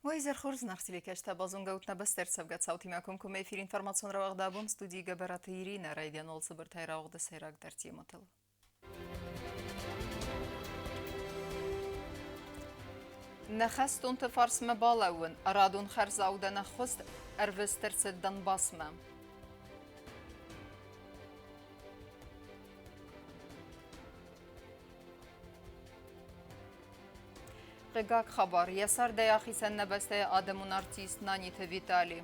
Уӕ изӕр хорз, зынаргъ телекӕсджытӕ, базонгӕ ут нӕ бӕстӕ ӕрцӕугӕ цаутимӕ комкоммӕ эфир информацион рауагъды абон студийы Гӕбӕраты Иринӕ райдиан уал цыбыртӕй рауагъды сӕйрагдӕр темӕтыл. Нӕ хӕстонты фарсмӕ балӕууын, радон хӕрзаудӕн ӕххуыс ӕрвыст ӕрцыд Донбассмӕ. Хъыгаг хабар, йӕ цардӕй ахицӕн нӕ бӕстӕйы адӕмон артист Наниты Витали.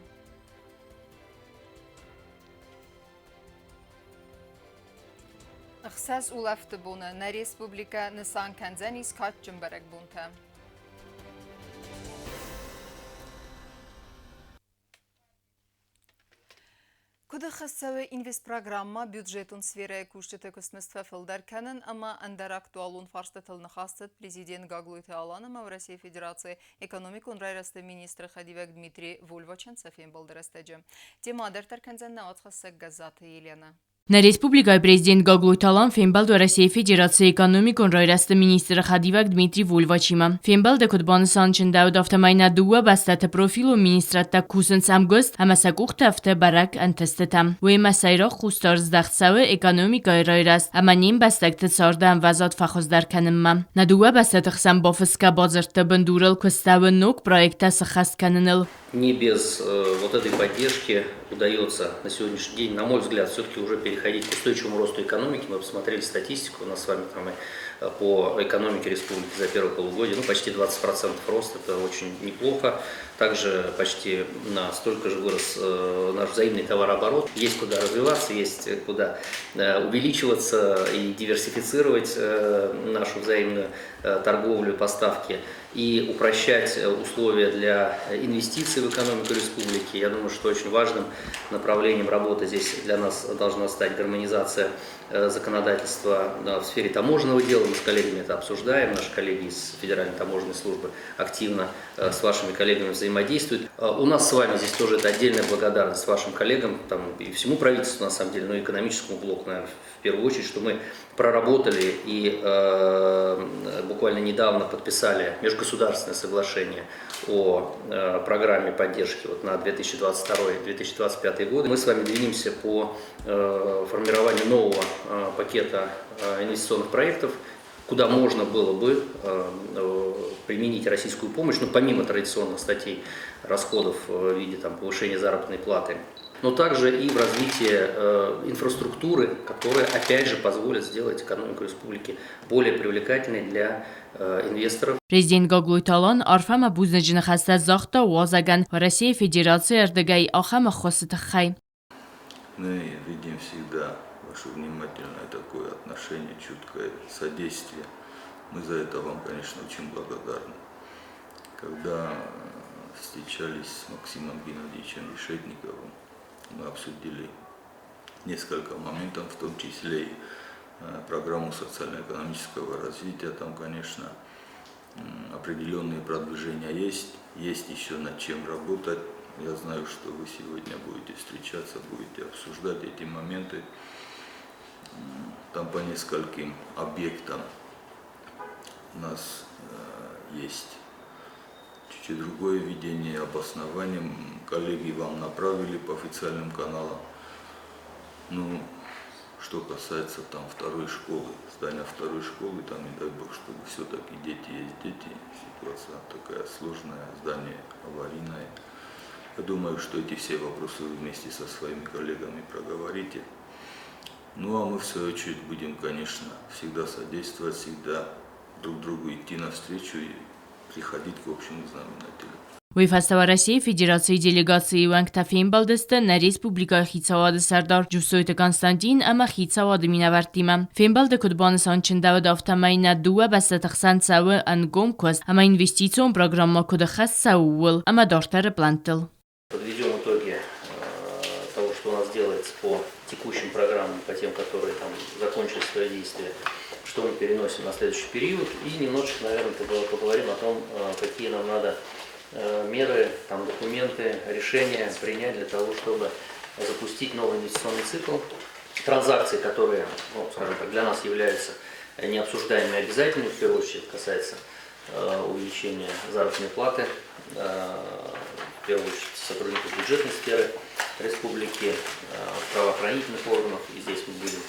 Ӕхсӕз улӕфты боны нӕ республикӕ нысан кӕндзӕнис кадджын бӕрӕгбонтӕ. Куыд ӕххӕст цӕуы инвестпрограммӕ бюджетон сферӕйы кусджыты куыстмызд фӕфылдӕр кӕнын ӕмӕ ӕндӕр актуалон фарстытыл ныхас цыд президент Гаглойты Алан ӕмӕ Уӕрӕсейы Федерацийы экономикон райрӕзты министры хӕдивӕг Дмитрий Вольваченко фембӕлды рӕстӕджы. Темӕ дарддӕр кӕндзӕн нӕ уацхӕссӕг Гӕззаты Еленӕ. Нӕ республикӕйы президент Гаглойты Алан фембӕлд Уӕрӕсейы Федерацийы экономикон райрӕзты министры хӕдивӕг Дмитрий Вольвачимӕ. Фембӕлды куыд банысанчындӕуыд, афтӕмӕй нӕ дыууӕ бӕстӕты профилон министрадтӕ кусынц ӕмгуыст ӕмӕ сӕ къухты ӕфты бӕрӕг ӕнтыстытӕ. Уыимӕ сӕйраг хъусдард здӕхт цӕуы экономикӕйы райрӕзт ӕмӕ не мбӕстӕгты царды ӕмвӕзад фӕхуыздӕр кӕнынмӕ. Нӕ дыууӕ бӕстӕты хсӕн бафысгӕ бадзырдты бындурыл куыстӕуы ног проекттӕ сыххӕст кӕныныл. Не без вот этой поддержки удается на сегодняшний день, на мой взгляд, все-таки уже переходить к устойчивому росту экономики. Мы посмотрели статистику, у нас с вами там и по экономике республики за первое полугодие, ну, почти 20% рост, это очень неплохо. Также почти на столько же вырос наш взаимный товарооборот. Есть куда развиваться, есть куда увеличиваться и диверсифицировать нашу взаимную торговлю, поставки и упрощать условия для инвестиций в экономику республики. Я думаю, что очень важным направлением работы здесь для нас должна стать гармонизация законодательства в сфере таможенного дела. Мы с коллегами это обсуждаем. Наши коллеги из Федеральной таможенной службы активно с вашими коллегами взаимодействуют. У нас с вами здесь тоже это отдельная благодарность вашим коллегам там, и всему правительству, на самом деле, но и экономическому блоку, наверное, в первую очередь, что мы проработали и буквально недавно подписали межгосударственное соглашение о программе поддержки вот на 2022-2025 годы. Мы с вами двинемся по формированию нового пакета инвестиционных проектов, куда можно было бы применить российскую помощь, ну, помимо традиционных статей расходов в виде там, повышения заработной платы, но также и в развитии инфраструктуры, которая, опять же, позволит сделать экономику республики более привлекательной для инвесторов. Президент Гаглойты Алан арфӕ ӕмӕ бузныджы ныхӕстӕ загъта уазӕгӕн Уӕрӕсейы Федерацийы ӕрдыгӕй ахӕм ӕххуысы тыххӕй. Мы видим всегда ваше внимательное такое отношение, чуткое содействие. Мы за это вам, конечно, очень благодарны. Когда встречались с Максимом Геннадьевичем Решетниковым, мы обсудили несколько моментов, в том числе и программу социально-экономического развития. Там, конечно, определенные продвижения есть, есть еще над чем работать. Я знаю, что вы сегодня будете встречаться, будете обсуждать эти моменты. Там по нескольким объектам у нас есть чуть-чуть другое видение, обоснование. Коллеги вам направили по официальным каналам. Ну, что касается там второй школы, здания второй школы, там, не дай бог, чтобы все-таки дети есть дети, ситуация такая сложная, здание аварийное. Я думаю, что эти все вопросы вы вместе со своими коллегами проговорите. Ну а мы, в свою очередь, будем, конечно, всегда содействовать, всегда друг другу идти навстречу и приходить к общему знаменателю. Уый фӕстӕ Уӕрӕсейы Федерацийы делегацийы уӕнгтӕ фембӕлдысты нӕ республикӕйы хицауады сӕрдар Джусойты Константин ӕмӕ хицауады минӕвӕрттимӕ. Фембӕлды куыд банысан чындӕуыд, афтӕмӕй нӕ дыууӕ бӕстӕты хсӕн цӕуы ӕнгом куыст ӕмӕ инвестицион программӕ куыд ӕххӕст цӕуы, ууыл ӕмӕ дарддӕры плӕнттыл. Подведем итоги того, что у нас делается по текущим программам, по тем, которые там закончили свое действие, что мы переносим на следующий период, и немножечко, наверное, поговорим о том, какие нам надо меры, там, документы, решения принять для того, чтобы запустить новый инвестиционный цикл. Транзакции, которые, ну, скажем так, для нас являются необсуждаемыми, обязательными, в первую очередь касается увеличение заработной платы, в первую очередь сотрудников бюджетной сферы республики, правоохранительных органов. И здесь мы будем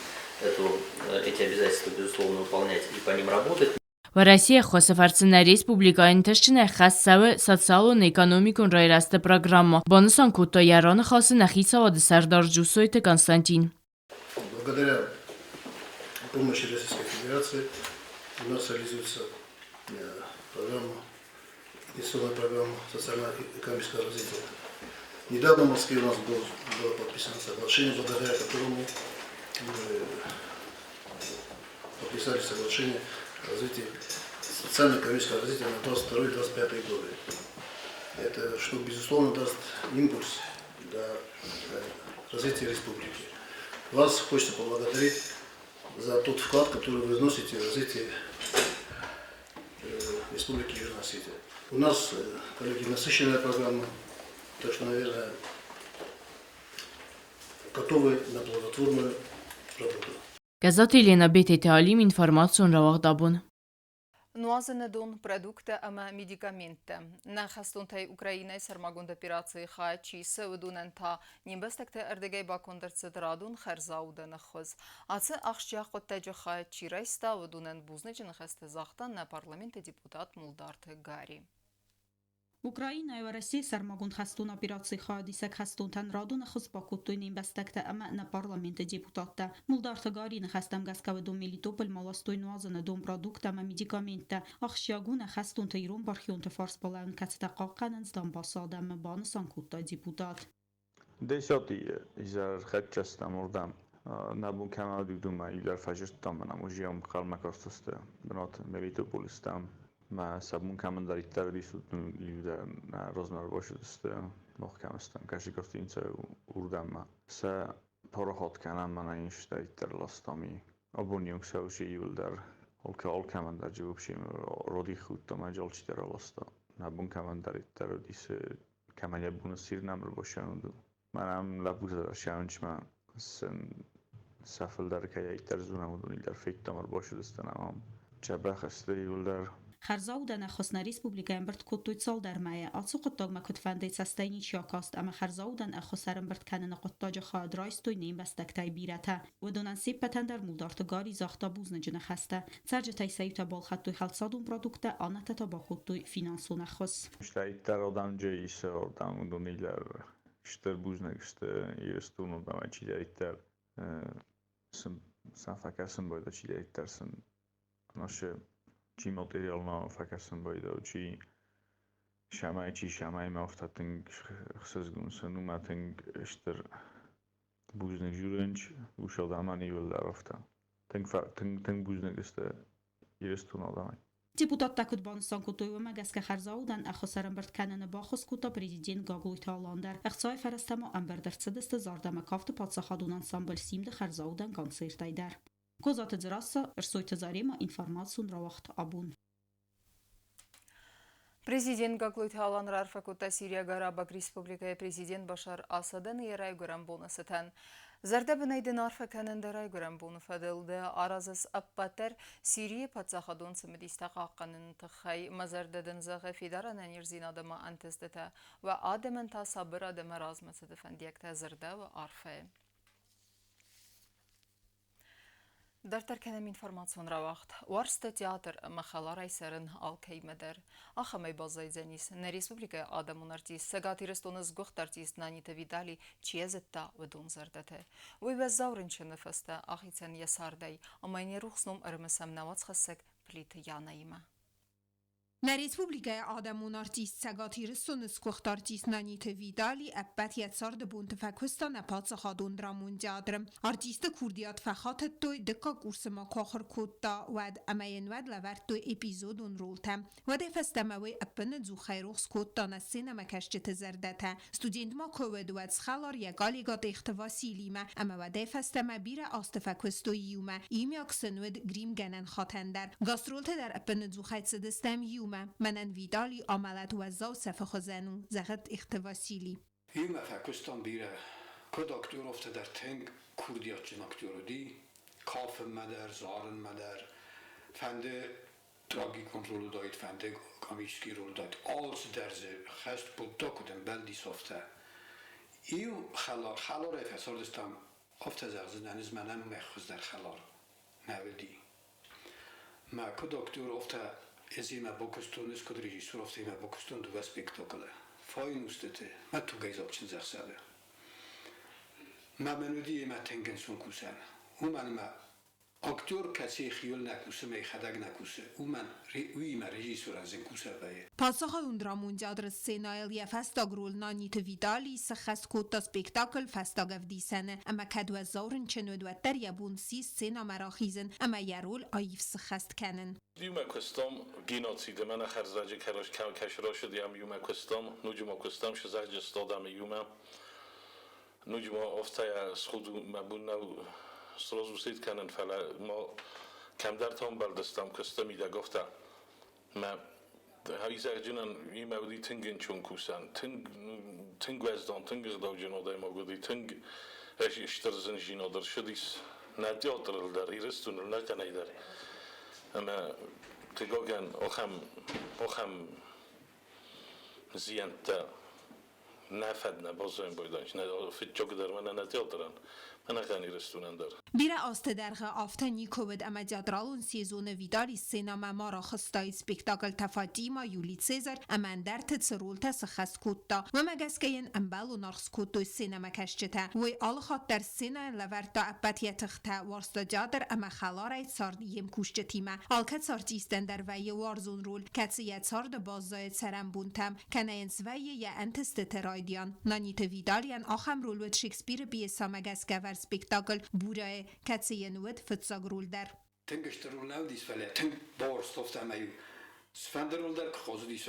эти обязательства, безусловно, выполнять и по ним работать. Уӕрӕсейы ӕххуысы фӕрцы нӕ республикӕ ӕнтыстджынӕй ӕххӕст цӕуы социалон-экономикон райрӕзты программӕ, банысан кодта йӕ раныхасы нӕ хицауады сӕрдар Джуссойты Константин. Благодаря помощи Российской Федерации у нас реализуется программа, инвестиционная программа социально-экономического развития. Недавно в Москве у нас было подписано соглашение, благодаря которому мы подписали соглашение о развитии социально-экономического развития на 2022-2025 годы. Это что, безусловно, даст импульс для развития республики. Вас хочется поблагодарить за тот вклад, который вы вносите в развитие Республики Южная Осетия. У нас, коллеги, насыщенная программа, так что, наверное, готовы на плодотворную работу. Гӕззаты Еленӕ, Бететы Алим, информацион рауагъд абон. Нуазыны дон, продукттӕ ӕмӕ медикаменттӕ. Нӕ хӕстонтӕй Украинӕйы сӕрмагонд операцийы хайад чи исы, уыдонӕн та не мбӕстӕгты ӕрдыгӕй баконд ӕрцыд радон хӕрзаудӕны хуыз. Ацы ахсджиаг хъуыддаджы хайад чи райста, уыдонӕн бузныджы ныхӕстӕ загъта нӕ парламенты депутат Мулдарты Гарри. Украинӕйы Уӕрӕсейы сӕрмагонд хӕстон операцийы хайадисӕг хӕстонтӕн радон ӕххуыс бакодтой не мбӕстӕгтӕ ӕмӕ нӕ парламенты депутаттӕ. Мулдарты Гарри ныхӕстӕм гӕсгӕ уыдон Мелитополмӕ ластой нуазыны дон, продукттӕ ӕмӕ медикаменттӕ. Ахсджиаг у нӕ хӕстонты ирон бархионты фарс балӕууын, кӕцытӕ хъахъхъӕнынц Донбассы адӕмы, банысан кодта депутат. Десяти изӕр хӕццӕ стӕм уырдӕм. Нӕ бон кӕмӕ уыд, уыдонмӕ иу фӕзындтам ӕмӕ уызиӕм ӕнхъӕлмӕ кастысты бынаты Мелитополы стӕм. Мӕ сӕ бон кӕмӕндӕриддӕр уыдис, уыдон иу дӕр нӕ размӕ ӕрбацыдысты, мах кӕм стӕм, кӕсы гостиницӕ уырдӕммӕ. Сӕ парахат кӕнӕм мӕнӕ инстӕйддӕр ластам и абони онг сӕ уыцы иуылдӕр алкӕмӕн дӕр вообще родих хуыдтам, ӕз алчидӕр аласта. Нӕ бон кӕмӕндӕриддӕр уыдис, кӕмӕн йӕ бон ссир нӕм ӕрбасӕн уыд. Мӕнӕ лӕппутӕ дӕр сӕ сӕ фылдӕр кӕйӕйддӕр зонӕм, уыдоны дӕр федтам, ӕрбацыдыстӕм ӕмӕ дзӕбӕх сты иуылдӕр. Хӕрзаудӕн ӕххуыс нӕ республикӕйы ӕмбырд кодтой цалдӕр мӕйы. Ацы хъуыддагмӕ куыдфӕндыйы цӕстӕй ничи акаст ӕмӕ хӕрзаудӕн ӕххуыс ӕрӕмбырд кӕныны хъуыддаджы хайад райстой не мбӕстӕгтӕй бирӕтӕ. Уыдонӕн се ппӕтӕн дӕр Мулдарты Гарри загъта бузныджы ныхӕстӕ. Цӕрджытӕй сӕ иутӕ балхӕдтой хӕлцадон продукттӕ, аннӕтӕ та бакодтой финансон ӕххуыс. Стӕйддӕр адӕмджы исы ардӕм уыдоны дӕр стыр бузныг сты Ирыстоны адӕмӕй чидӕриддӕр сын сӕ фӕкӕсын байдыдта, чидӕриддӕр сын нашы чи материалмӕ фӕкӕсын байдыдта, чи сӕмӕй, чи сӕмӕй ма афтӕ тынг ӕхсызгон сын у мӕ тынг стыр бузныг журынч уыцы адӕмӕн иууылдӕр афтӕ. Тынг, тынг, тынг бузныг сты Ирыстоны адӕмӕй. Депутаттӕ куыд банысан кодтой, уымӕ гӕсгӕ хӕрзаудӕн ӕххуыс ӕрӕмбырд кӕныны баххуыс кодта президент Гаглойты Алан дӕр. Ӕхцайы фӕрӕзтӕ ма ӕмбырд ӕрцыдысты зард ӕмӕ кафты паддзахадон ансамбль Симд-ы хӕрзаудӕн концертӕй дӕр. Козаты Дзерассӕ, Ӕрсойты Заремӕ, информацион рауагъд абон. Президент Гаглойты Алан раарфӕ кодта Сириаг Арабаг Республикӕйы президент Башар Асадӕн йӕ райгуырӕн боны цытӕн. Зӕрдӕбынӕй дын арфӕ кӕнын дӕ райгуырӕн боны фӕдыл. Ды аразыс ӕппӕт дӕр Сирийы паддзахадон цымыдистӕ хъахъхъӕныны тыххӕй. Мӕ зӕрдӕ дын зӕгъы фидар ӕнӕниздзинад ӕмӕ ӕнтыстытӕ. Уӕ адӕмӕн та сабырад ӕмӕ размӕцыды фӕндиӕгтӕ дзырдӕуы арфӕйы. Дарддӕр кӕнӕм информацион рауагъд. Уарзта театр ӕмӕ хӕларӕй цӕрын алкӕимӕ дӕр. Ахӕмӕй баззайдзӕнис нӕ республикӕйы адӕмон артист, Цӕгат Ирыстоны сгуыхт артист Наниты Витали чи зыдта, уыдон зӕрдӕтӕ. Уый уӕззау рынчыны фӕстӕ ахицӕн йӕ цардӕй ӕмӕ йын йӕ рухс ном ӕрымысӕм нӕ уацхӕссӕг Плиты Янаимӕ. Нӕ республикӕйы адӕмон артист Цӕгат Ирыстоны сгуыхт артист Наниты Витали ӕппӕт йӕ царды бонты фӕкуыста нӕ паддзахадон драмон театры. Артисты курдиат фӕхатыдтой, дыккаг курсы ма куы ахуыр кодта, уӕд ӕмӕ йын уӕд лӕвӕрдтой эпизодон ролтӕ. Уӕдӕй фӕстӕмӕ уый ӕппынӕдзухӕй рухс кодта нӕ сценӕмӕкӕсджыты зӕрдӕтӕ. Студент ма куы уыд, уӕд схӕлар йӕ коллегӕ Тъехты Василимӕ ӕмӕ уӕдӕй фӕстӕмӕ бирӕ азты фӕкуыстой иумӕ. Иумиаг сын уыд гримгӕнӕн хатӕн дӕр. Гастролты дӕр ӕппынӕдзухӕй цыдыстӕм иумӕ. Мӕнӕн Виталий амӕлӕт уӕззау цӕфы хуызӕн у, зӕгъы Тъехты Василий. Иумӕ фӕкуыстам бирӕ. Куыд актер, афтӕ дӕр тынг курдиатджын актер уыди. Кафынмӕ дӕр, зарынмӕ дӕр. Фӕнды Трагикон роль уыдаид, фӕнды комический роль уыдаид, алцыдӕр дзы хӕст кодта, куыд ӕмбӕлдис, афтӕ. Иу хӕлар, хӕларӕй фӕцардыстӕм, афтӕ зӕгъдзынӕн, ӕз мӕнӕн уымӕй хуыздӕр хӕлар нӕ уыди. Мӕ куыд актер, афтӕ ӕз имӕ бакуыстон, ӕз куыд режиссер, афтӕ имӕ бакуыстон дыууӕ спектаклы. Файнустыты, мӕ тугӕйдзаг чындзӕхсӕвы. Мӕ мын уыди йемӕ тынг ӕнцон кусӕн, уымӕн ӕмӕ актер, кӕцыйы хиуыл нӕ кусы мӕ йӕхӕдӕг нӕ кусы, уымӕн уыимӕ режиссерӕн зын кусӕн вӕййы. Паддзахадон драмон театры сценӕйыл йӕ фӕстаг роль Наниты Виталий сыххӕст кодта спектакль «Фӕстаг ӕвдисӕны» ӕмӕ кӕд уӕззау рынчын уыд, уӕддӕр йӕ бон сси сценӕмӕ рахизын ӕмӕ йӕ роль аив сыххӕст кӕнын. Иумӕ куыстам геноциды, мӕнӕ хӕрзӕджы кӕсросыди ам иумӕ куыстам, ноджы ма куыстам сызӕхджы стадамы иумӕ. Ноджы ма афтӕ сходу мӕ бон нӕу сразу сет кӕнын, фӕлӕ ма кӕмдӕрты ӕмбӕлдыстӕм куысты мидӕг афтӕ. Мӕ изӕрджынӕн имӕ уыди тынг ӕнцон кусӕн, тынг, тынг уӕздан, тынг ӕгъдауджын адӕймаг уыди, тынг стыр зынзинад ӕрцыдис нӕ театрыл дӕр, Ирыстоныл, нӕ кӕнӕй дӕр. Ӕмӕ хъыгагӕн, ахӕм, ахӕм зиӕнттӕ нӕ фӕд нӕ баззайын байдайынц, нӕ фыццагдӕр мӕнӕ нӕ театрӕн, ӕнӕхъӕн Ирыстонӕн дӕр. Бирӕ азты дӕргъы афтӕ никуы уыд, ӕмӕ театралон сезоны Виталий сценӕмӕ ма рахызтаид спектакльтӕ «Фатима», «Юлий Цезарь» ӕмӕ ӕндӕрты цы рольтӕ сыххӕст кодта, уымӕ гӕсгӕ йын ӕмбӕлон аргъ скодтой сценӕмӕкӕсджытӕ. Уый алыхатт дӕр сценӕйӕн лӕвӕрдта ӕппӕт йӕ тыхтӕ, уарзта театр ӕмӕ хӕларӕй цард йе мкусджытимӕ. Алкӕцы артистӕн дӕр вӕййы уарзон роль, кӕцы йӕ царды баззайы цӕрӕнбонтӕм, кӕнӕ йын свӕййы йӕ ӕнтыстыты райдиан. Наниты Виталийӕн ахӕм роль уыд Шекспиры пьесӕмӕ гӕсгӕ ӕвӕрд спектакль «Буря-йы», кӕцы йын уыд фыццаг роль дӕр. Тынг стыр роль нӕ уыдис, фӕлӕ тынг борз афтӕ ӕмӕ-иу цыфӕнды роль дӕр куы хъуызыдис,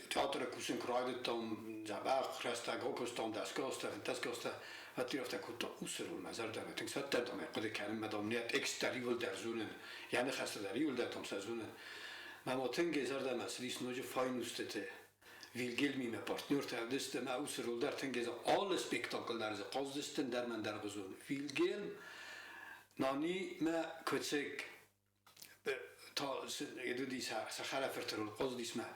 театры кусын куы райдыдтам, дзӕбӕх рӕстӕг акуыстам, дӕсгай азтӕ, фынддӕсгай азтӕ, уӕддӕр афтӕ кодта, уыцы роль мӕ зӕрдӕмӕ тынг цӕттӕ, дам, ӕй хъуыды кӕнын, мӕ, дам, йӕ текст дӕр иууылдӕр зонын, йӕ ныхӕстӕ дӕр иууылдӕр, дам, сӕ зонын. Мӕ ма тынг йӕ зӕрдӕмӕ цыдис ноджы файнустыты Вильгельмимӕ партнертӕ ӕвдысты ӕмӕ уыцы роль дӕр тынг алы спектакль дӕр дзы хъаздзысты ӕндӕр мӕ ӕндӕргъуызон. Вильгельм Нанимӕ Куыцыкк та уыди сӕ хӕрӕфырты роль хъазыдис мӕ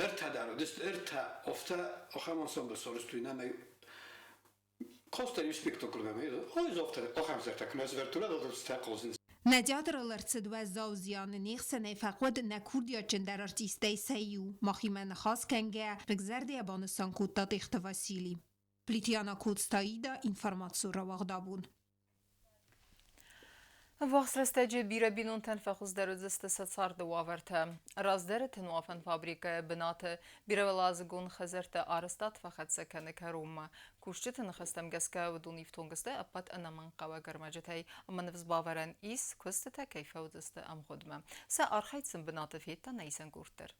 ӕртӕ дӕр уыдысты ӕртӕ афтӕ ахӕм ансамбль сарӕзтой нӕ Костӕ спектакльмӕ ой завтра ахӕм зӕрдӕ куы нӕ сӕвӕрдтой, уӕд хъазынц. Нӕ театрыл ӕрцыд уӕззау зиан, не хсӕнӕй фӕхъуыд нӕ курдиатджындӕр артисттӕй сӕ иу. Махимӕ ныхас кӕнгӕйӕ, рыгзӕрдӕйӕ банысан кодта Тъехты Васили. Плитьяна Коцтаида, информацион рауагъдабон. Ӕввахс рӕстӕджы бирӕ бинонтӕн фӕхуыздӕр уыдзысты сӕ царды уавӕртӕ. Раздӕры тынуафӕн фабрикӕйы бынаты бирӕуӕладзыгон хӕдзӕртты арӕзтад фӕхӕццӕ кӕны кӕронмӕ. Кусджыты ныхӕстӕм гӕсгӕ уыдон ифтонг сты ӕппӕт ӕнӕмӕнгхъӕуӕг ӕрмӕджытӕй ӕмӕ ныфс бавӕрӕн ис, куыстытӕ кӕй фӕуыдзысты ӕмгъуыдмӕ. Сӕ архайд сын бынаты федта нӕ исӕн къорд дӕр.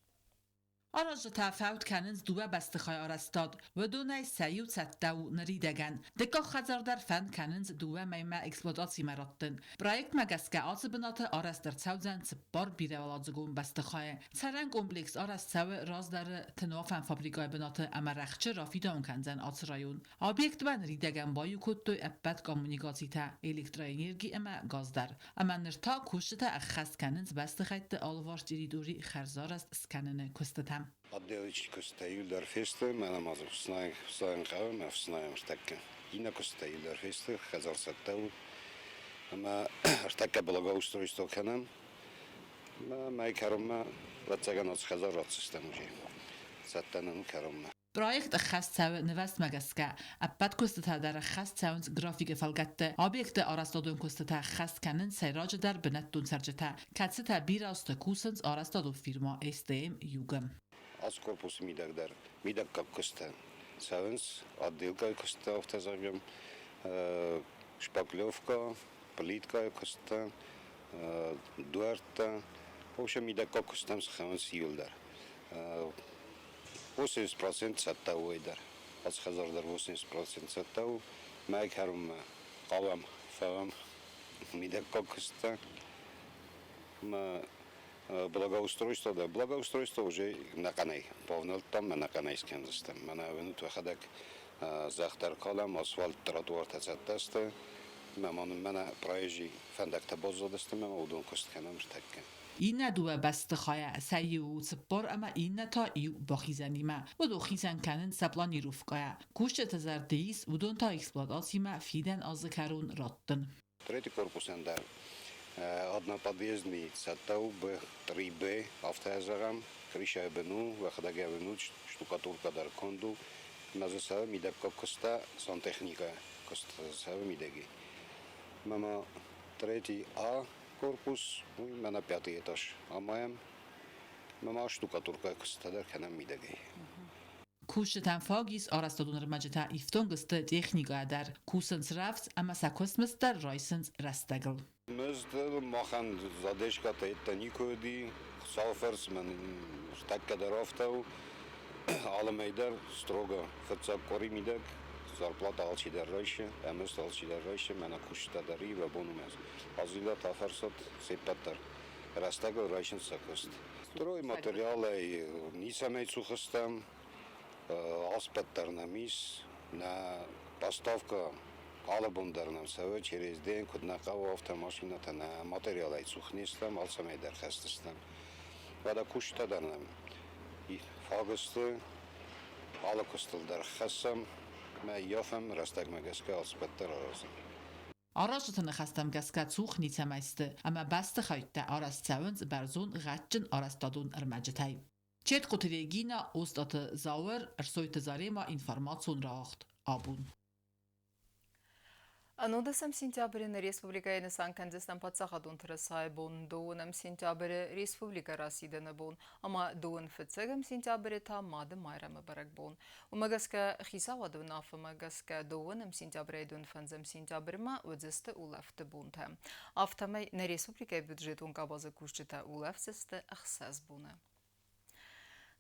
Аразджытӕ фӕуд кӕнынц дыууӕ бӕстыхайы арӕзтад. Уыдонӕй сӕ иу цӕттӕ у ныридӕгӕн. Дыккаг хӕдзар дӕр фӕнд кӕнынц дыууӕ мӕймӕ эксплуатацимӕ раттын. Проектмӕ гӕсгӕ ацы бынаты арӕзт ӕрцӕудзӕн цыппар бирӕуӕладзыгон бӕстыхайы. Цӕрӕн комплекс арӕзт цӕуы раздӕры тынуафӕн фабрикӕйы бынаты ӕмӕ рӕхджы рафидауын кӕндзӕн ацы район. Объектмӕ ныридӕгӕн баиу кодтой ӕппӕт коммуникацитӕ, электроэнерги ӕмӕ газ дӕр. Ӕмӕ ныр та кусджытӕ ӕххӕст кӕнынц бӕстыхӕйтты алыварс территори хӕрзарӕзт скӕныны куыстытӕм. Отделычы куыстытӕ иуылдӕр фесты, мӕнӕ ма дзы фснайын хъӕуы, мӕ ӕфснайӕм ӕртӕккӕ. Иннӕ куыстытӕ иуылдӕр фесты, хӕдзар цӕттӕ у. Ӕмӕ ӕртӕккӕ благоустройство кӕнӕм. Мӕй кӕронмӕ, ӕвӕццӕгӕн, ацы хӕдзар ратдзыстӕм уже. Цӕттӕ нын у кӕронмӕ. Проект ӕххӕст цӕуы нывӕзтмӕ гӕсгӕ. Ӕппӕт куыстытӕ дӕр ӕххӕст цӕуынц графикы фӕлгӕтты. Объекты арӕзтадон куыстытӕ ӕххӕст кӕнынц сӕйраджыдӕр бынӕттон цӕрджытӕ, кӕцытӕ бирӕ азты кусынц арӕзтадон фирмӕ СТМ Юг-ы. Ацы корпусы мидӕг дӕр мидӕггаг куысттӕ цӕуынц, отделкӕйы куысттӕ, афтӕ зӕгъӕм, шпаклевка, плиткӕйы куысттӕ, дуӕрттӕ. В общем, мидӕггаг куысттӕм схауынц иуылдӕр. 80% цӕттӕ у дӕр. Ацы хӕдзар дӕр 80% цӕттӕ у. Мӕй кӕронмӕ хъавӕм, фӕуӕм мидӕггаг куысттӕ. Ӕмӕ благоустройство дӕр. Благоустройство уже нӕхъӕнӕй бавнӕлдтам, мӕ нӕхъӕнӕй скӕндзыстӕм. Мӕнӕ уынут уӕхӕдӕг зӕхх дӕр калӕм, асфальт, тротуартӕ цӕттӕ сты. Мӕ ма нын мӕнӕ проезжий фӕндӕгтӕ баззадысты, мӕ уыдон куыст кӕнӕм ныртӕккӕ. Иннӕ дыууӕ бӕстыхайӕ сӕ иу у цыппар ӕмӕ иннӕ та иу бахизӕнимӕ. Уыдон хицӕн кӕнынц сӕ планировкӕйӕ. Кусджыты зӕрды ис уыдон та эксплуатацимӕ фидӕн азы кӕрон раттын. Третий корпусӕн дӕр одноподъездный цӕттӕ у Б3Б, афтӕ зӕгъӕм, крышӕйы бын у, уӕхӕдӕг бын у, штукатуркӕ дӕр конд у. Ӕмӕ дзы цӕуы мидӕггаг куыстӕ, сантехникӕ куыст цӕуы мидӕги. Мӕ третий А корпус, уый мӕнӕ пятый этаж амайӕм. Мӕ ма штукатуркӕ куыстытӕ дӕр кӕнӕм мидӕгӕй. Кусджытӕн фаг ис арӕзтадон ӕрмӕджытӕ, ифтонг сты техникӕйӕ дӕр, кусынц рӕвдз ӕмӕ сӕ куыстмызд дӕр райсынц рӕстӕгыл. Мызд махӕн задержкӕтӕ йедтӕ никуы уыди. Хуыцауы фӕрцы мӕн тӕккӕ дӕр афтӕ у. Алы мӕй дӕр строго фыццаг къуыри мидӕг зарплата алчидӕр райсы, ӕмызд алчидӕр райсы, мӕнӕ кусджытӕ дӕр и, уӕ бон у мӕ азилӕт, афӕрсӕд се ппӕт дӕр. Рӕстӕгыл райсынц сӕ куыст. Стройматериалӕй ницӕмӕй цух стӕм, алцыппӕт дӕр нӕм ис. Нӕ поставкӕ алы бон дӕр нӕм цӕуы через день, куыд нӕ хъӕуы, афтӕ машинӕтӕ нӕ материалӕй цух не стӕм, алцӕмӕй дӕр хӕсдзыстӕм. Уӕдӕ кусджытӕ дӕр нӕм фаг сты, алы куыстыл дӕр хӕссӕм, мӕ ййафӕм рӕстӕгмӕ гӕсгӕ алцыппӕт дӕр аразӕм. Аразджыты ныхӕстӕм гӕсгӕ цух ницӕмӕй сты ӕмӕ бӕстыхӕйттӕ арӕзт цӕуынц бӕрзонд гъӕдджын арӕзтадон ӕрмӕджытӕй. Четкъуты Регина, Остъаты Зауыр, Ӕрсойты Зарема информацион рауагъд абон. 11 сентябры нӕ республикӕйы нысан кӕндзыстӕм паддзахадон тырысайы бон, 2 сентябры республикӕ расидӕны бон ӕмӕ 2 фыццӕгӕм сентябры та Мады Майрӕмы бӕрӕгбон. Уымӕ гӕсгӕ хицауады уынаффӕмӕ гӕсгӕ 2 сентябрӕй 25 сентябрмӕ уыдзысты улӕфты бонтӕ. Афтӕмӕй нӕ республикӕйы бюджетон къабазы кусджытӕ улӕфдзысты 6 боны.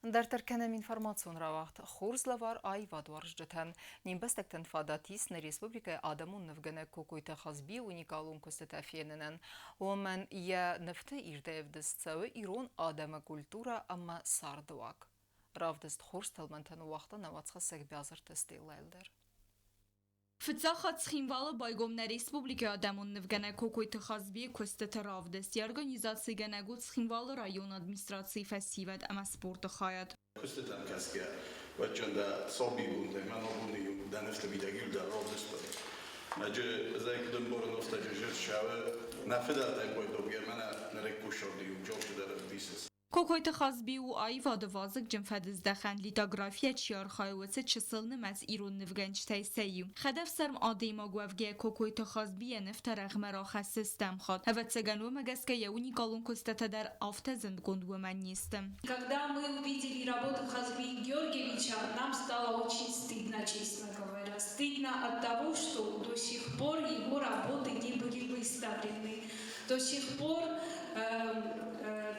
Дарддӕр кӕнӕм информацион рауагъд. Хорз лӕвар аивадуарзджытӕн. Не мбӕстӕгтӕн фадат ис нӕ республикӕйы адӕмон нывгӕнӕг Кокойты Хазбийы уникалон куыстытӕ фенынӕн. Уымӕн йӕ нывты ирдӕй ӕвдыст цӕуы ирон адӕмы культурӕ ӕмӕ цардыуаг. Равдыст хорз тӕлмӕнтӕ ныууагъта нӕ уацхӕссӕг Бязырты Стеллӕйыл дӕр. Фыццаг хатт Цхинвалы байгом нӕ республикӕйы адӕмон нывгӕнӕг Кокойты Хазбийы куыстыты равдыст. Йӕ организацигӕнӕг у Цхинвалы районы администрацийы фӕсивӕд ӕмӕ спорты хайад. Куыстытӕм кӕсгӕ, уӕдджын дӕ сабибонтӕй мӕн абоны иу дӕ нывты мидӕг иу дӕр равдыстой. Мӕджы ӕз куыд ӕмбарын, афтӕ зӕрд сӕвы нӕ фыдӕлтӕй койдоггӕ мӕнӕ нырыккон сӕрды иу джорджы дӕр ӕвдисыс. Кокойты Хазби у аивады вазыгджын фӕдыздӕхӕн литографийӕ чи архайы, уыцы чысылнымӕц ирон нывгӕнджытӕй сӕ иу. Хӕдӕфсарм адӕймаг уӕвгӕйӕ Кокойты Хазби йӕ нывтӕ рӕгъмӕ рахӕссы стӕм хатт. Ӕвӕццӕгӕн, уымӕ гӕсгӕ йӕ уникалон куыстытӕ дӕр афтӕ зындгонд уымӕн не сты. Когда мы увидели работу Хазби Георгиевича, нам стало очень стыдно, честно говоря. Стыдно от того, что до сих пор его работы не были выставлены. До сих пор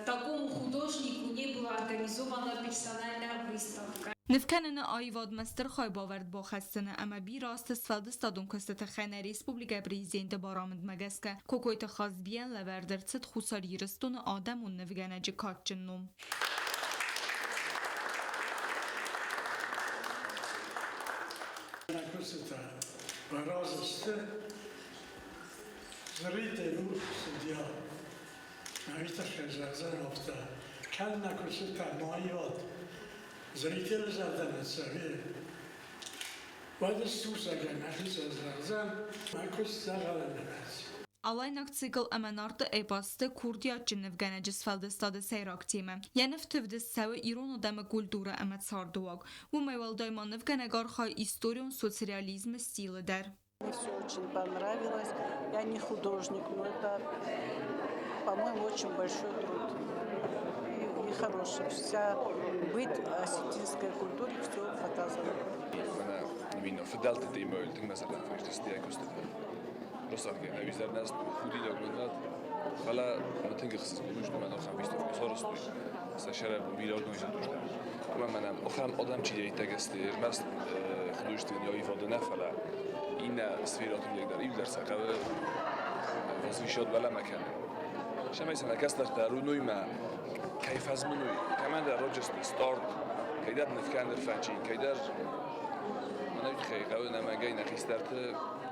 такому художнику не была организована персональная выставка. Нывкӕныны аивадмӕ стыр хайбавӕрд бахӕссыны ӕмӕ бирӕ азты сфӕлдыстадон куысты тыххӕй нӕ республикӕйы президенты барамындмӕ гӕсгӕ Кокойты Хазбийӕн лӕвӕрд ӕрцыд Хуссар Ирыстоны адӕмон нывгӕнӕджы кадджын ном. Нӕ куыстытӕ разы сты Зӕридӕ у судья. Уый тыххӕй зӕгъдзӕн афтӕ, кӕд нӕ куыстытӕ ма Зрителы зӕрдӕ нӕ цӕуы, уӕд сусӕгӕй мӕхицӕн зӕгъдзӕн, мӕ куыст дзӕгъӕлы нӕ раци. Алайнаг цикл ӕмӕ Нарты эпосты курдиатджын нывгӕнӕджы сфӕлдыстады сӕйраг темӕ. Йӕ нывты ӕвдыст цӕуы ирон адӕмы культурӕ ӕмӕ цардыуаг. Уымӕй уӕлдай ма нывгӕнӕг архайы историон соцреализмы стилы дӕр. Мне все очень понравилось. Я не художник, но это, по-моему, очень большой труд. И хороший. Вся быт осетинской культуры все показано. Фыдӕлты темӕйыл тынг мӕ зӕрдӕмӕ фӕстысты йӕ куыстытӕ. Росатгӕ ӕвизӕрнӕст худинаг мын фӕлӕ мӕ тынг ӕхсызгон уыд, мӕн ахӕм выставкӕ сарӕзтой, сӕ сӕрӕбон бирӕ организатортӕ. Ӕмӕ мӕнӕн ахӕм адӕм чидӕриддӕр сты, ӕрмӕст художественный аивады нӕ, фӕлӕ иннӕ сферӕты мидӕг дӕр иу дӕр сӕ хъӕуы возвышать уӕлӕмӕ кӕнын. Цӕмӕй сӕ нӕ кӕстӕртӕ уыной мӕ кӕй фӕзмыной, кӕмӕндӕр раджы старт, кӕйдӕр ныв фӕчи, кӕйдӕр мӕнӕ уый тыххӕй хъӕуы нӕмӕгӕй нӕ хистӕрты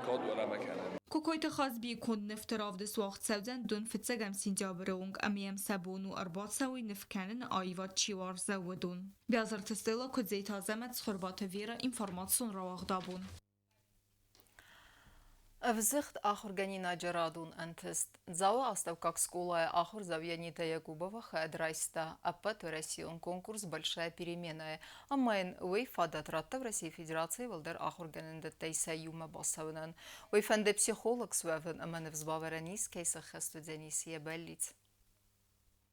кад уӕлӕмӕ кӕнын. Кокойты Хазбийы конд нывты равдыст уагъд цӕудзӕн 15 сентябры онг ӕмӕ йӕм сӕ бон у ӕрбацӕуой ныв кӕныны аивад чи уарзы, уыдон. Биазырты Стелла, Куыдзейты Азӕмӕт, Цхуырбаты Вера, информацион рауагъд абон. Ӕвзыгъд ахуыргӕнинаджы радон ӕнтыст. Дзауы астӕуккаг скъолайы ахуырдзау Янита Якубова хайад райста ӕппӕтуӕрӕсейон конкурс «Большая перемена»-йы ӕмӕ йын уый фадат радта Российы Федерацийы уӕлдӕр ахуыргӕнӕндӕттӕй сӕ иумӕ бацӕуынӕн. Уый фӕнды психолог суӕвын ӕмӕ ныфсбавӕрӕн ис, кӕй сӕххӕст уыдзӕнис йӕ бӕллиц.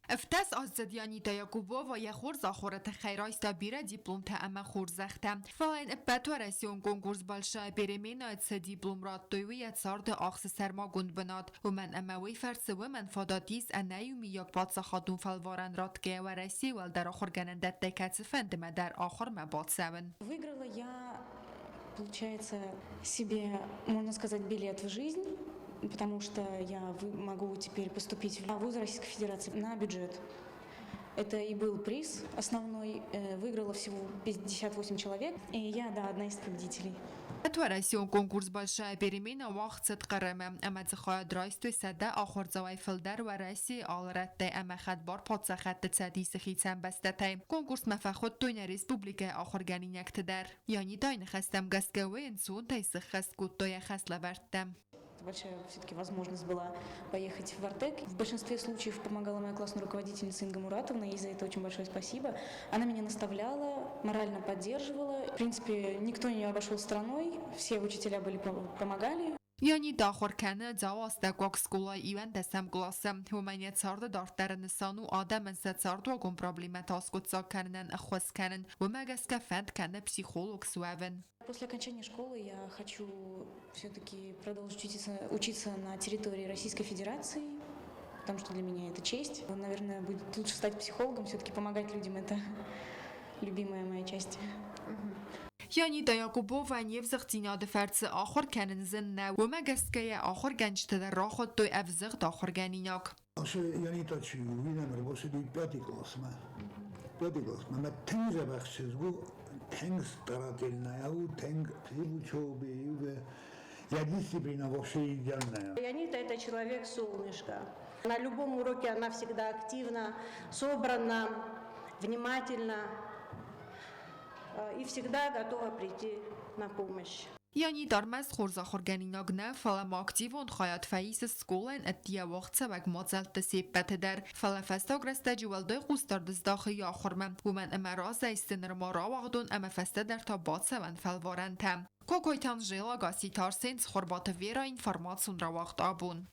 17-аздзыд Янита Якубова йӕ хорз ахуыры тыххӕй райста бирӕ дипломтӕ ӕмӕ хорзӕхтӕ. Фӕлӕ йын ӕппӕтуӕрӕсеон конкурс «Большая перемена» цы диплом радтой, уый йӕ царды ахсы сӕрмагонд бынат. Уымӕн ӕмӕ уый фӕрцы уымӕн фадат ис ӕнӕиумийаг паддзахадон фӕлварӕн ратгӕйӕ Уӕрӕсейы уӕлдӕр ахуыргӕнӕндӕттӕй кӕцыфӕндымӕ дӕр ахуырмӕ бацӕуын. Выиграла я, получается, себе, можно сказать, билет в жизнь, потому что я могу теперь поступить в вуз Российской Федерации на бюджет. Это и был приз основной. Выиграла всего 58 человек, и я, да, одна из победителей. Ӕппӕтуӕрӕсеон конкурс «Большая перемена» уагъд цыд Хъырымы, ӕмӕ дзы хайад райстой 100 ахуырдзауӕй фылдӕр Уӕрӕсейы алы рӕттӕй ӕмӕ хӕдбар паддзахӕдты цӕдисы хицӕн бӕстӕтӕй. Конкурсмӕ фӕхуыдтой нӕ республикӕйы ахуыргӕнинӕгты дӕр. Янитайы ныхӕстӕм гӕсгӕ уый ӕнцонтӕй сыххӕст кодта йӕ хӕслӕвӕрдтӕ. Большая все-таки возможность была поехать в Артек. В большинстве случаев помогала моя классная руководительница Инга Муратовна, ей за это очень большое спасибо. Она меня наставляла, морально поддерживала. В принципе, никто не обошел стороной, все учителя были помогали. Янита ахуыр кӕны Дзауы астӕуккаг скъолайы 11-ӕм къласы. Уымӕн йӕ царды дарддӕры нысан у адӕмӕн сӕ цардуагон проблемӕтӕ аскъуыддзаг кӕнынӕн ӕххуыс кӕнын. Уымӕ гӕсгӕ фӕнд кӕны психолог суӕвын. После окончания школы я хочу все-таки продолжить учиться на территории Российской Федерации, потому что для меня это честь. Наверное, будет лучше стать психологом, все-таки помогать людям – это любимая моя часть. Янита Якубова не взыгъддзинады фӕрцы ахуыр кӕнын зын нӕу. Уымӕ гӕсгӕ йӕ ахуыргӕнджытӕ дӕр рахуыдтой ӕвзыгъд ахуыргӕнинаг. Янита чи у, уый нӕм ӕрбацыди пятый классмӕ. Пятый классмӕ. Мӕ тынг дзӕбӕх чызг у, тынг старательная у, тынг и в учебе, и в. Я дисциплина вообще идеальная. Янита – это человек-солнышко. На любом уроке она всегда активна, собрана, внимательна и всегда готова прийти на помощь. Янита ӕрмӕст хорз ахуыргӕнинаг нӕ, фӕлӕ ма активон хайад фӕисы скъолайӕн ӕддейӕ уагъдцӕуӕг мадзӕлтты се ппӕты дӕр. Фӕлӕ фӕстаг рӕстӕджы уӕлдай хъусдард здахы йӕ ахуырмӕ, уымӕн ӕмӕ разӕй сты нырма рауагъдон ӕмӕ фӕстӕдӕр та бацӕуӕн фӕлварӕнтӕ. Кокойты Анжела, Гасситы Арсен, Цхуырбаты Вера, информацион рауагъд абон.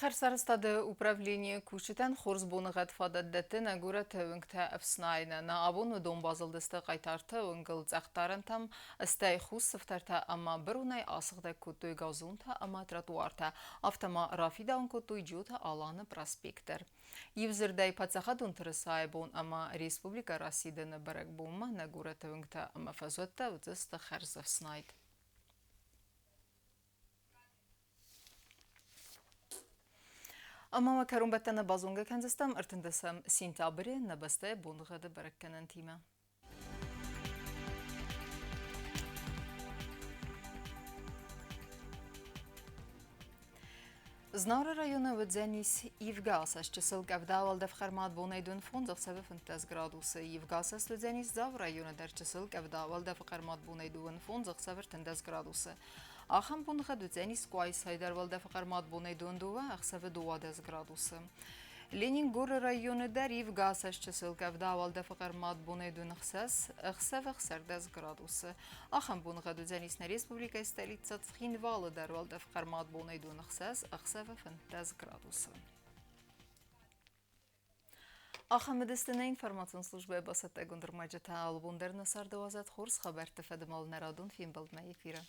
Хӕрзарӕзтады управленийы кусджытӕн хорз боныгъӕд фадат дӕтты нӕ горӕты уынгтӕ ӕфснайынӕн. Абон уыдон базылдысты Хъайтарты уынгыл цъӕхдарӕнтӕм, стӕй хус сыфтӕртӕ ӕмӕ быронӕй асыгъдӕг кодтой газонтӕ ӕмӕ тротуартӕ. Афтӕ ма рафидауын кодтой Джиоты Аланы проспект дӕр. Иудзырдӕй, паддзахадон тырысайы бон ӕмӕ республикӕ расидыны бӕрӕгбонмӕ нӕ горӕты уынгтӕ ӕмӕ фӕзуӕттӕ уыдзысты хӕрзӕфснайд. Ӕмӕ ма кӕронбӕттӕны базонгӕ кӕндзыстӕм 13 сентябры нӕ бӕстӕйы боныгъӕды бӕрӕггӕнӕнтимӕ. Знауыры районы уыдзӕнис ивгӕ асӕст чысыл къӕвда, уӕлдӕф хъӕрмад бонӕй 15 ӕхсӕвы 15 градусы. Ивгӕ асӕст уыдзӕнис Дзауы районы дӕр чысыл къӕвда, уӕлдӕфы хъӕрмад бонӕй 25 ӕхсӕвы 13 градусы. Ахӕм боныгъӕд уыдзӕнис Къуайсайы дӕр, уӕлдӕфы хъӕрмад бонӕй 22 ӕхсӕвы 12 градусы. Ленингоры районы дӕр ивгӕ асӕст чысыл къӕвда, уӕлдӕфы хъӕрмад бонӕй 26 ӕхсӕвы 16 градусы. Ахӕм боныгъӕд уыдзӕнис нӕ республикӕйы столицӕ Цхинвалы дӕр, уӕлдӕф хъӕрмад бонӕй 26 ӕхсӕвы 15 градусы. Ахӕм уыдысты нӕ информацион службӕйы бацӕттӕгонд ӕрмӕджытӕ. Алыбон дӕр нӕ царды уадзӕд хорз хабӕртты фӕдыл нӕ радон фембӕлдмӕ эфиры.